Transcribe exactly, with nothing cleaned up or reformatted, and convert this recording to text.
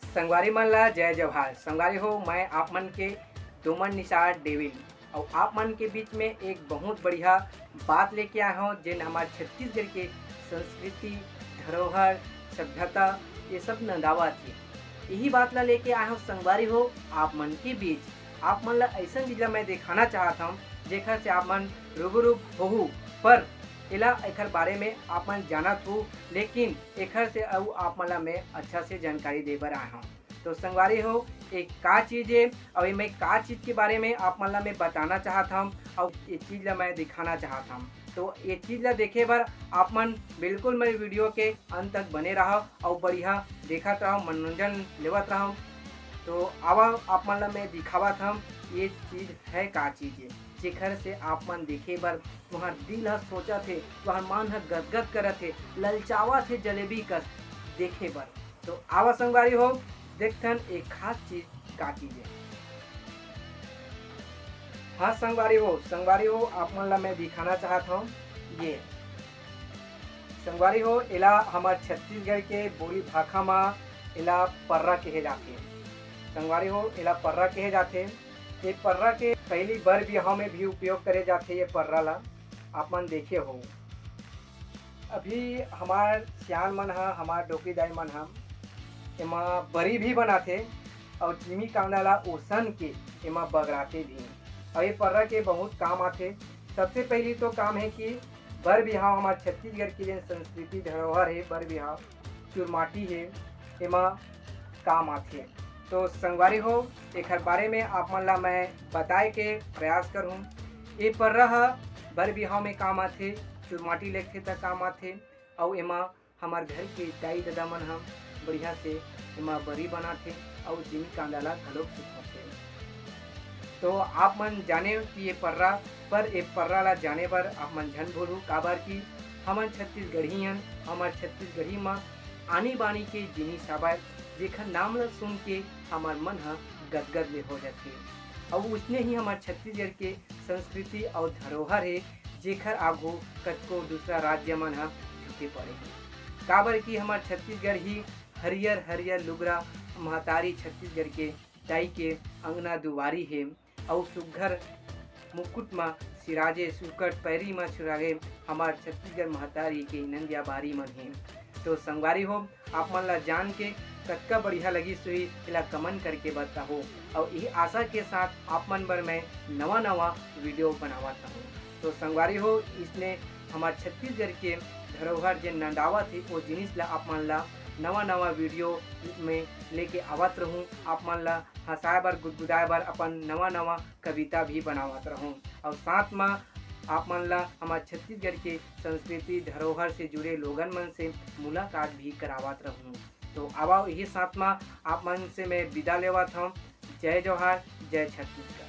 संगवारी मन ला जय जोहार। संगवारी हो, मैं आप मन के डोमन निषाद डेविल, अउ आप मन के बीच में एक बहुत बढ़िया बात लेके आए हौं, जेन हमार छत्तीसगढ़ के संस्कृति, धरोहर, सभ्यता, ये सब नंदावत हे। यही बात ला लेके आए हौं संगवारी हो, आप मन के बीच। आप मन ला ऐसन चीज ला मैं दिखाना चाहत हौं, जेकर से आप मन रूबरू होहू, पर एला, एकर बारे में आप मन जानत हो, लेकिन एकर से अउ आप मन ला मैं अच्छा से जानकारी दे बर आए हौं। तो संगवारी हो, ये का चीज हे, अउ एमे का चीज के बारे में आप मन ला मैं बताना चाहत हौं, अउ ये चीज ला मैं दिखाना चाहत हौं। तो ये चीज ला देखे बर आप मन बिल्कुल मेरे वीडियो के अंत तक बने रहव, अउ बढ़िया देखत रहव, मनोरंजन लेवत रहव। तो आवा, आप मन ला मैं दिखावत हौं, ये चीज है का चीज हे, जेकर से आप मन देखे बर तुहर दिल ह सोचत हे, तुहर मन ह गदगद करत हे, ललचावत हे जलेबी कस देखे बर। तो आवा संगवारी हो, देखथन एक खास चीज का चीज हे। हाँ संगवारी हो, संगवारी हो, आप मन ला मैं दिखाना चाहत हौं, ये संगवारी हो, एला हमर छत्तीसगढ़ के बोली भाखा म एला पर्रा कहे जाथे। संगवारी हो, एला पर्रा कहे जाथे। ये पर्रा के पहिली बर बिहाव में भी उपयोग करे जाथे। ये पर्रा ला आप मन देखे हो, अभी हमार सियान मन ह, हमार डोकरी दाई मन ह एमा बरी भी बनाथे अउ जिमी कांदा ला ओसन के एमा बगराथे भी। अउ ये पर्रा के बहुत काम आथे। सबसे पहली तो काम है कि बर बिहाव हमार छत्तीसगढ़ के जेन संस्कृति धरोहर है, बर बिहाव चुरमाटी है, एमा काम आथे। तो संगवारी हो, एकर बारे में आप मन ला मैं बताए के प्रयास करहूँ। ये पर्रा ह बर बिहाव में काम आथे, चुरमाटी लेगथे त काम आथे, अउ एमा हमार घर के दाई ददा मन ह बढ़िया से एमा बरी बनाथे अउ जिमी कांदा ला घलोक सुखाथे। तो आप मन जाने कि ये पर्रा, पर ये पर्रा ला जाने बर आप मन झन भूलू, काबर कि हमन छत्तीसगढ़ी हन, हमर छत्तीसगढ़ी म आनी बानी के जिनिस हवय, जेखर नाम ल सुन के हमर मन ह गदगद ले हो जाथे। अउ उसने ही हमर छत्तीसगढ़ के संस्कृति अउ धरोहर हे, जेखर आघू कतको दूसरा राज्य मन ह झुके पड़े हे, काबर कि हमर छत्तीसगढ़ ही हरियर हरियर लुगरा महतारी छत्तीसगढ़ के दाई के अंगना दुवारी हे, अउ सुग्घर मुकुट म सिराजे सुकट पैरी म छुरागे हमर छत्तीसगढ़ महतारी के नंदिया बारी मन हे। तो संगवारी हो, आप मन ला जान के कतका बढ़िया लगिस होही, एला कमेंट करके बताहू। अउ यही आशा के साथ आप मन बर मैं नवा नवा वीडियो बनावत रहूँ। तो संगवारी हो, इसने हमार छत्तीसगढ़ के धरोहर जे नंदावत हे, वो जिनिस ला आप मन ला नवा नवा वीडियो में लेके आवत रहूँ। आप मन ला हंसाए बर, गुदगुदाए बर अपन नवा नवा कविता भी बनावत रहूँ। अउ साथ म आप मन ला हमार छत्तीसगढ़ के संस्कृति धरोहर से जुड़े लोगन मन से मुलाकात भी करावत रहूँ। तो आवा, यही साथ म आप मन से मैं विदा लेवत हौं। जय जोहार, जय छत्तीसगढ़।